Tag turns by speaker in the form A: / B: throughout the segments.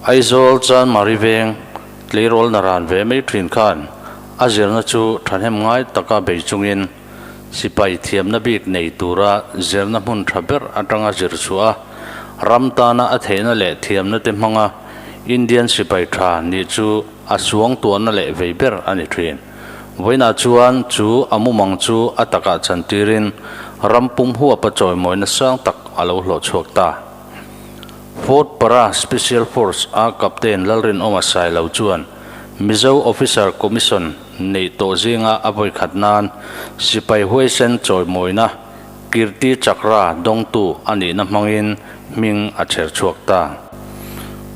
A: Aizawl Chanmari veng tleirawl naran ve mai thin khan a zirna chu thahnem ngai taka bei chungin sipai thiamna bik nei tura zirna hmun tha ber atanga zir chhuah a, ram tana a theihna leh thiamna te hmanga Indian sipai tha nih chu a suang tuahna leh vei ber a ni thin. Vawiinah chuan chu a mumang chu a takah chantirin ram pum huapa chawimawina sang tak a lo hlawh chhuak ta. Fort Para Special Force a Captain Lalrinawma Sailo chuan Mizo Officer Commission neih tawh zinga a vawikhat nan sipai huaisen chawimawina Kirti Chakra dawngtu a nihna hmangin hming a chher chhuak ta.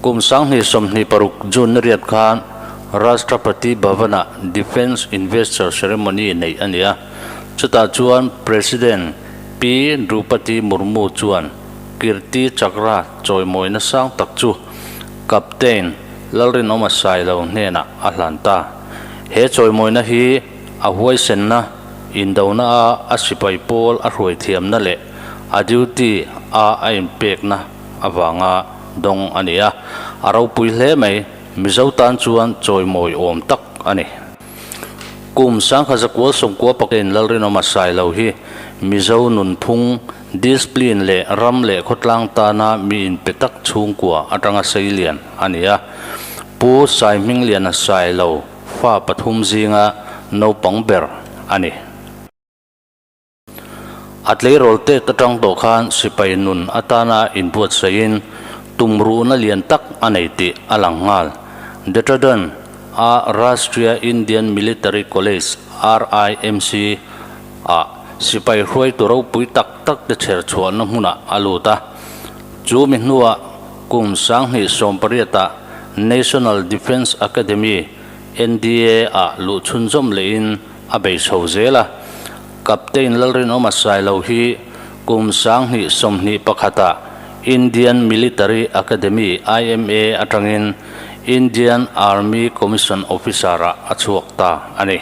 A: Kum 2026 June riat khan Rashtrapati Bhavan-ah Defence Investor Ceremony neih a ni a, chutah chuan President Pi Droupadi Murmu chuan Kirti Chakra chawimawina sang tak chu Captain Lalrinawma Sailo hnenah a hlan ta. He chawimawina hi a huaisenna, indona a a sipai pawl a hruai thiamna leh a duty a a inpekna avanga dawng a ni a, a ropui hle mai. Mizo tan chuan chawimawi awm tak a ni. Kum 1990 pakin Lalrinawma Sailo hi Mizo nunphung, discipline leh ram leh khawtlang tana mi inpe tak chhungkua atanga seilian a ni a. Pu Saihmingliana Sailo fa pathum zinga naupang ber a ni. A tleirawl tet atang tawh khan sipai nun atana inbuatsaihin tumruhna lian tak a nei tih a lang nghal. Dehradun a Rashtriya Indian Military College, RIMC, ah sipai hruaitu ropui tak tak te chher chhuahna hmunah a lut a. Chu mi hnuah kum 2018 ah National Defence Academy, NDA, ah luh chhunzawm lehin a bei chho zel a. Captain Lalrinawma Sailo hi kum 2021 ah Indian Military Academy, IMA, atangin Indian Army Commission Officer ah a chhuak ta a ni.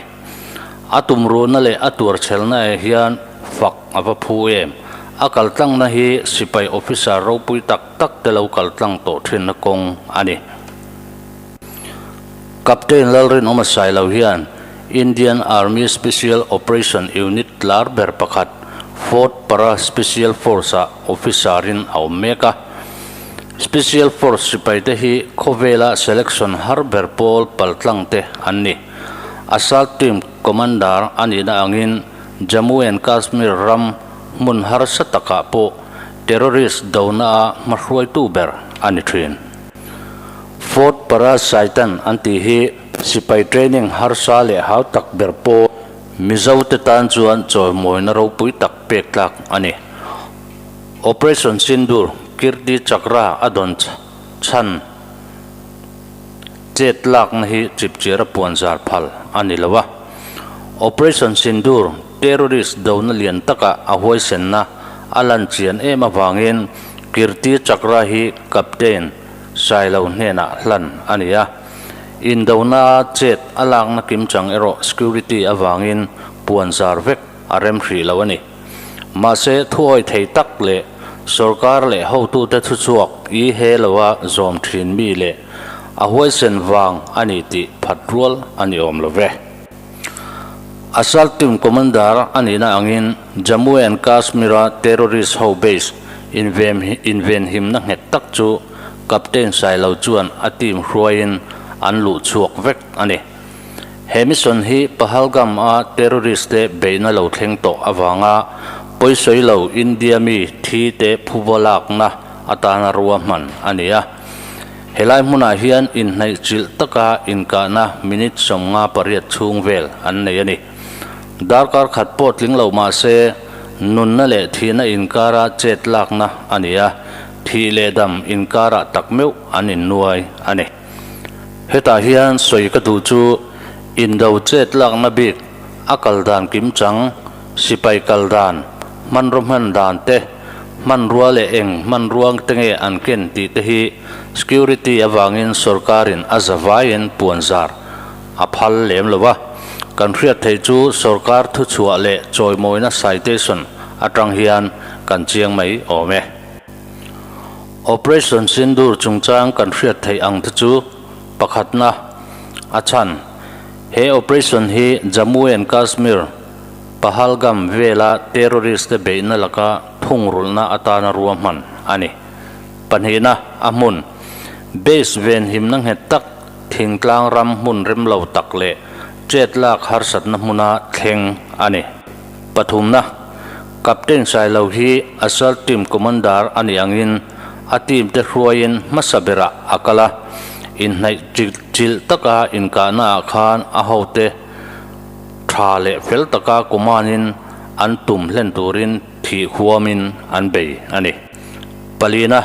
A: A tumruhna leh a tuarchhelna eh hian fak a va phu em. A kaltlangna hi sipai officer ropui tak tak te lo kaltlang tawh thinna kawng a ni. Captain Lalrinawma Sailo hian Indian Army Special Operation Unit lar ber pakhat Fort Para Special Force-ah officer-in a awm mek a. Special Force sipaite hi khawvela selection har ber pawl paltlang te an ni. Assault Team Commander a nihna angin Jammu and Kashmir ram hmun harsa takah pawh terrorist dona-a hmahruaitu ber a ni thin. Fort Para Saitan an tih hi sipai training harsa leh hau tak ber pawh Mizo te tan chuan chawimawina ropui tak pek tlak a ni. Operation Sindoor, Kirti Chakra a dawn chhan chet lakna hi chipchiar a puanzar phal a ni lo a. Operation Sindoor, terrorist dona lian taka a huaisenna a lan chian em avangin Kirti Chakra hi Captain Sailo hnenah hlan a ni a. Indona chet a lakna kimchang erawh security avangin puanzar vek a rem hrih lo a ni. Mahse, thuawi thei tak leh sorkar leh hotute thuchhuak i he loa zawm thin mi leh a huaisen vang a ni tih phat rual a ni awm lo ve. Assault Team Commander a nihna angin Jammu and Kashmir-a terrorist ho base invenhimna nghet tak chu Captain Sailo chuan a team hruaiin an luh chhuak vek a ni. He mission hi Pahalgam-a terrorist te beihna lo thleng tawh avanga pawisawi lo India mi thi te phuba lakna atana ruahman a ni a. Helai hmunah hian inhnaih chilh taka inkahna minute 58 chhung vel an nei a ni. Darkar khat pawh tling lo mah se, nunna leh thihna inkara chet lakna a ni a, thih leh dam inkarah tak meuh an innuai a ni. Hetah hian sawi ka duh chu indo chet lakna bik a kal dan kimchang, sipai kal dan, hmanraw hman dan te, hmanrua leh eng hmanrua te nge an ken tih te hi security avangin sorkarin a zavaiin puanzar a phal lem lo a. Kan hriat theih chu sorkar thuchhuah leh chawimawina citation atang hian kan chiang mai awm e. Operation Sindoor chungchang kan hriat theih ang te chu pakhatna a chhan. He operation hi Jammu and Kashmir, Pahalgam vela terrorist te beihna laka thungrulhna atana ruahman a ni. Pahnihna, a hmun, base venhimna nghet tak, thingtlang ram hmun rem lo tak leh chet lak harsatna hmuna thleng a ni. Pathumna, Captain Sailo hi Assault Team Commander a nih angin a team te hruaiin hmasa berah a kal a, inhnaih chilh taka inkahna ah khan a hote tha leh fel taka command-in an tum hlen turin thih huamin an bei a ni. Palina,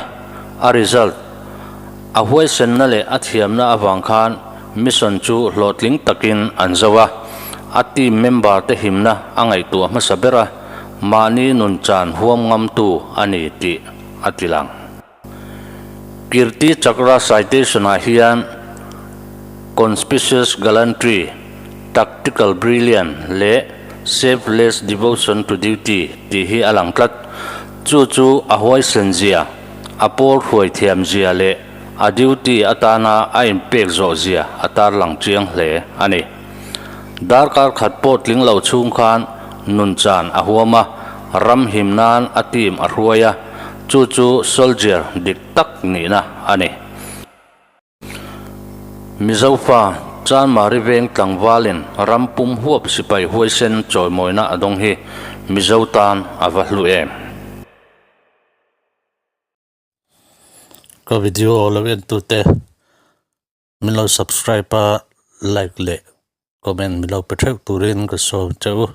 A: a result, A huaisenna leh a thiamna avang khan mission chu hlawhtling takin an zo a, a team member te himna a ngaihtuah hmasa ber a, mahni nun chan huam ngamtu a ni tih a ti lang. Kirti Chakra Citation ah hian Conspicuous Gallantry, Tactical Brilliance leh Selfless Devotion to Duty tih hi a lang tlat. Chu chu a huaisen zia, a pawl hruai thiam zia leh a duty atana a inpek zawh zia a tarlang chiang hle a ni. Darkar khat pawh tling lo chhung khan nun chan a huam a, ram him nan a team a hruai a, chu chu soldier dik tak nihna a ni. Mizo fa Chanmari veng tlangvalin ram pum huap sipai huaisen chawimawina a dawng hi Mizo tan a va hlu em? Ka video lo en tute min lo subscribe a, like leh comment min lo pe theuh turin ka sawi che u.